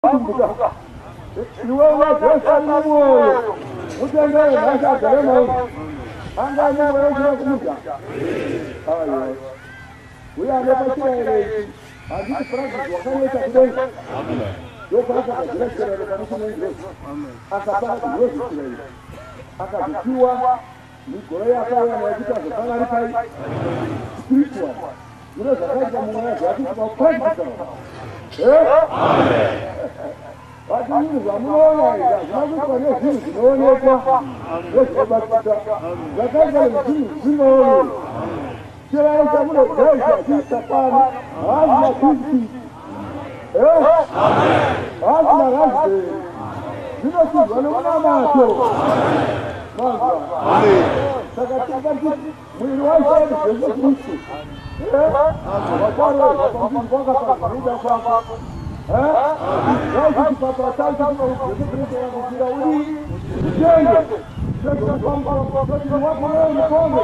Kumbuka iwe waJesu ari mumwoyo, mutendere nhasi agare mauri, anganyeverechera kumudya. Aiwa, uye anopa chirayiro ichi, handiti Francis wakanoita kudenga, ndopaakagadzira chirayiro pamwe chinengirozi, akapa ngirozi chirayiro, akazopiwa migoro yaakauya nayo kuti azofana ari pai spiritual. Zvino zvakaitwa mumweya zvakuitwa practical. Vati zvinhu zvamunoona izvi hazvina kuitwa nezvinhu zvinoonekwa nezvinobatika, zvakaitwa nezvinhu zvisingaoneki. Chirayiro chamunogaisa achiita pano haasi mabhisikiti, haasi maraspberry, zvinochinjwa nemunamato. Manzwa? Saka takati Mwiri waIshe wedu Jesu Kristu wakarohwa pamuchinjikwa wakaparwa nokuda kwako. Zvaiti chipatara chacho Jesu Kristu akakufira udii? Utende. Mwiri wako wewe mukombe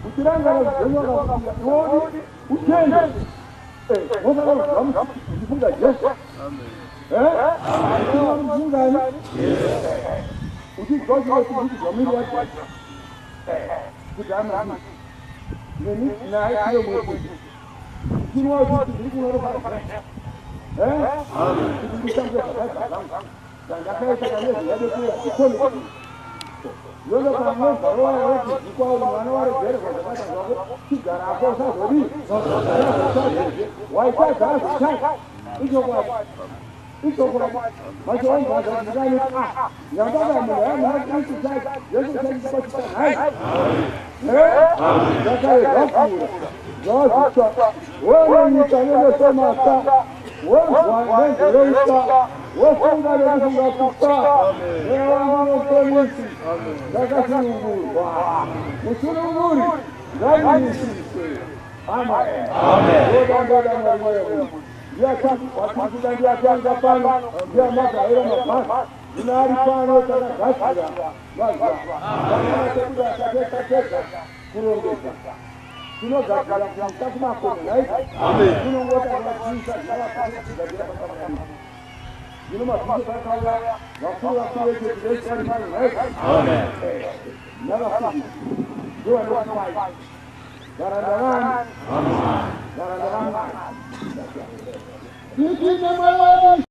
uchirangarira kuti Jesu akakufira iwe udii? Utende. Mofanira kudya muchifunga Jesu. Uchinwa muchifungani? Uchidya uchidya mwiri waJesu. Kuti amazii neni naye tiwe mumwe chete, chinwa uchiti ndiri kunwa ropa raJesu, kuti ndishandise zvakaipa zvangu zvandakaita kana nezvingade kuuya zvikoni. Yono pamwebva rowati kwauri, mwana waregererwa zvakaita zvako, chigarako, usazodii, usazotadzezve. Waitadza, azotadza, ichokwadi. Ichokwadi. Machiwanza zvakani ah nyangaka munhu aya muna Kristu chake Jesu chake chipachita nhai. Eh? Zvakare zvapfuura. Zvava zvitsva. Wone nyika nemeso matsva. Wonzwa nenzeve itsva. Wofunga nekufunga kutsva. Mweya wangu unoponisi. Ndakasunungurwa. Musununguri ngamumisise. Amen. Ndoda ndoda Mwari mwoyo munhu. Ndiye watiri kuda, ndiye atanga pano, ndiye amagaira mabhasi. Zvino ari pano, takagadzira mazuva pamwana tekuda tatesa tega kurongedza. Tinogadzira kuisa kumakomo naizvo tinongotakadziisa zvinavakugadzira pakamukadii. Zvino mabhiso akauya, vakuru vakuru vechechi vese vari pano naizvo navafundisi ndovanokupai varanda vani, varanda vaMwari. Titi nemweya.